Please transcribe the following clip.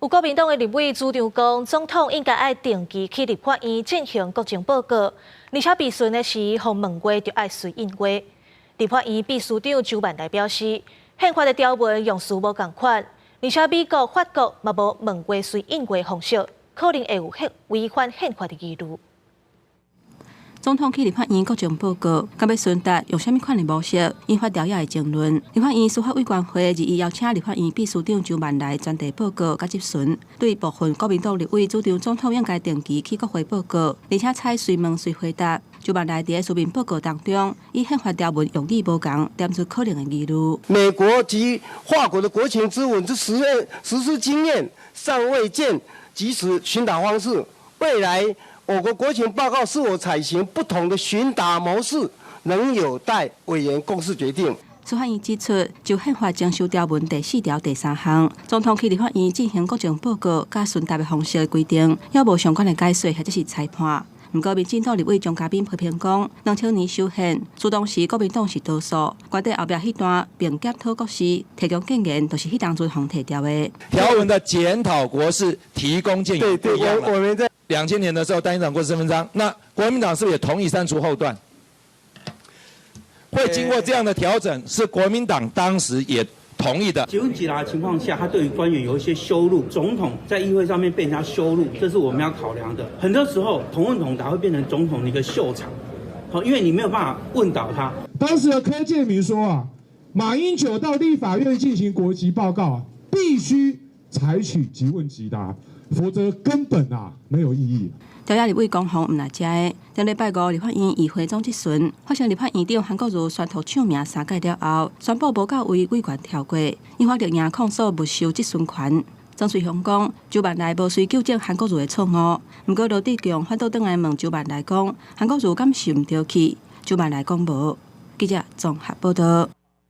有國民黨的立委主張講，總統應該愛定期去立法院進行國情報告，而且備詢的時予問話就愛隨應話。立法院秘書長周萬來表示，憲法的條文用詞無仝款，而且美國、法國嘛無問話隨應話方式，可能會有違反憲法的疑慮。總統去立法院國情報告，佮欲詢答用啥物款的模式，引發朝野的爭論。立法院司法委員會日前邀請立法院秘書長周萬來專題報告佮質詢，對部分國民黨立委主張總統應該定期去國會報告，而且採隨問隨回答。周萬來佇書面報告當中，以憲法條文用語無仝，點出可能的疑慮。美國及法國的國情諮文之實驗實施經驗尚未見即時詢答方式，未來我國國情報告是否採行不同的詢答模式，仍有待委員共識決定。司法院指出，就憲法增修條文第四條第三項，總統去立法院進行國情報告佮詢答的方式的規定，猶無相關的解說或者是裁判。毋過，民進黨立委鍾嘉賓批評講，2000年修憲，雖當時國民黨是多數，關鍵後壁彼段並檢討國是提供建言，就是彼當陣予提掉的。條文的檢討國是提供建議。對對，我們在2000年的時候，單一黨國是身份章，那國民黨是不是也同意刪除後段？會經過這樣的調整，是國民黨當時也同意的。即問即答的情況下，他對於官員有一些羞辱，總統在議會上面被人家羞辱，這是我們要考量的。很多時候，同問同答會變成總統的一個秀場，好，因為你沒有辦法問倒他。當時的柯建銘說啊，馬英九到立法院進行國情報告，必須採取即問即答，否則根本啊沒有意義。朝野立委攻防毋但遮个，頂禮拜五立法院議會總質詢，發現立法院長韓國瑜宣讀唱名三擺了後，宣布無夠位委員跳過，引發綠營控訴沒收質詢權。曾瑞雄講，周萬來無隨糾正韓國瑜的錯誤，毋過羅智強反倒轉來問周萬來講，韓國瑜敢是毋著去？周萬來講無。記者綜合報道。